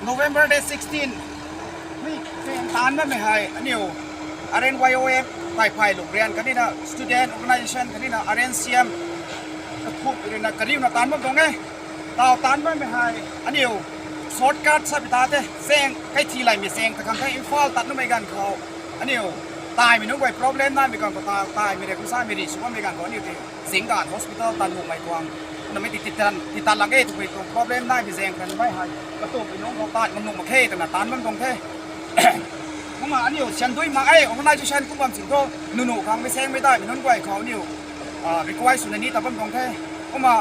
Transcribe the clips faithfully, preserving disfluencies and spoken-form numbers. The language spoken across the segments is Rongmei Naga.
November day sixteen, mi taanv bammei hei aniu R N Y O M, Kaiphailung Rian khatni na student organisation khatni na R N C M kathumh rui na kariuna taanv bam tuang e. Taw taanv bammei hei aniu shortcut sa pi ta the, zaeng kai thi laymei zaeng ta khang the, Imphal tat numei ganv khou aniu taimei nunc guay problem naimei ganv khou ta taimei rei kum samei ri sw bammei ganv khou aniu ti zingganv hospital tat nuhmei tuang namei ti titan titan lak e twmei tuang problem naimei zaeng khan mei hei katumpui nunc khou tat man nuh mak khe twna taanv bam tuang the. Kumna aniu siandui mak e organisation kum bam sin thu nunu khang mei saengmei daihmei nunc guay khou aniu request swna ni ta bam tuang the. Kumna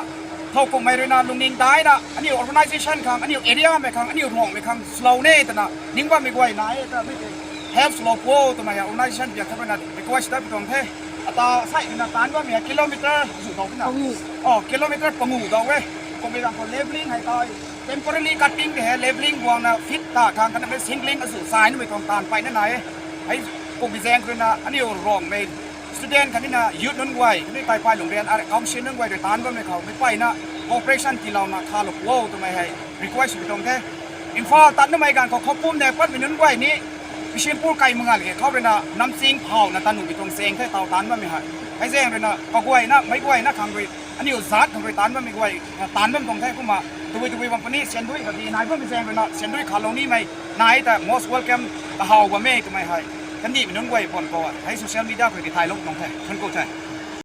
thowkumhmei rui na lungning daina aniu organisation khang, aniu area mei khang, aniu Ruangmei khang slow ne twna ning bammei guay nai e ta mei ti help slow pu twmei organisation biak khat rui na request ta pi tuang the. Ata sai rui na taanv bammei kilometer zu dau na, kilometer pangu dau e. Kummei ganv khou leveling hei tei temporary cutting de hei leveling guangna feet ta khang khatni mei shingling azu sai numei tuang taanv peyna nai e. Hei kummei zaeng rui na aniu Ruangmei student khatni na youth nunc guay khatni Kaiphailung Rian council nunc guay rui taanv bammei khou mei peyna cooperation tiilouna khalou pu twmei hei request pi tuang the. Imphal tat numei ganv khou khou pum ne patmei nunc guay ni Bishnupur kai mangal ke khou rui na Namching phauna tat nuhmei tuang zaeng the taw taanv bammei hei. Hei zaeng rui na kaguayna meic guayna khang rui aniu zat khang rui taanv bammei guay taanv bam tuang the. Kumna tabui tabui bam puni siandui kadi nai bammei zaeng rui na siandui khalou nimei nai ta most welcome, kahaw bam e twmei hei kandihmei nunc guay pwn khou hei social media khou ti thaylou tuang the. Thank you the.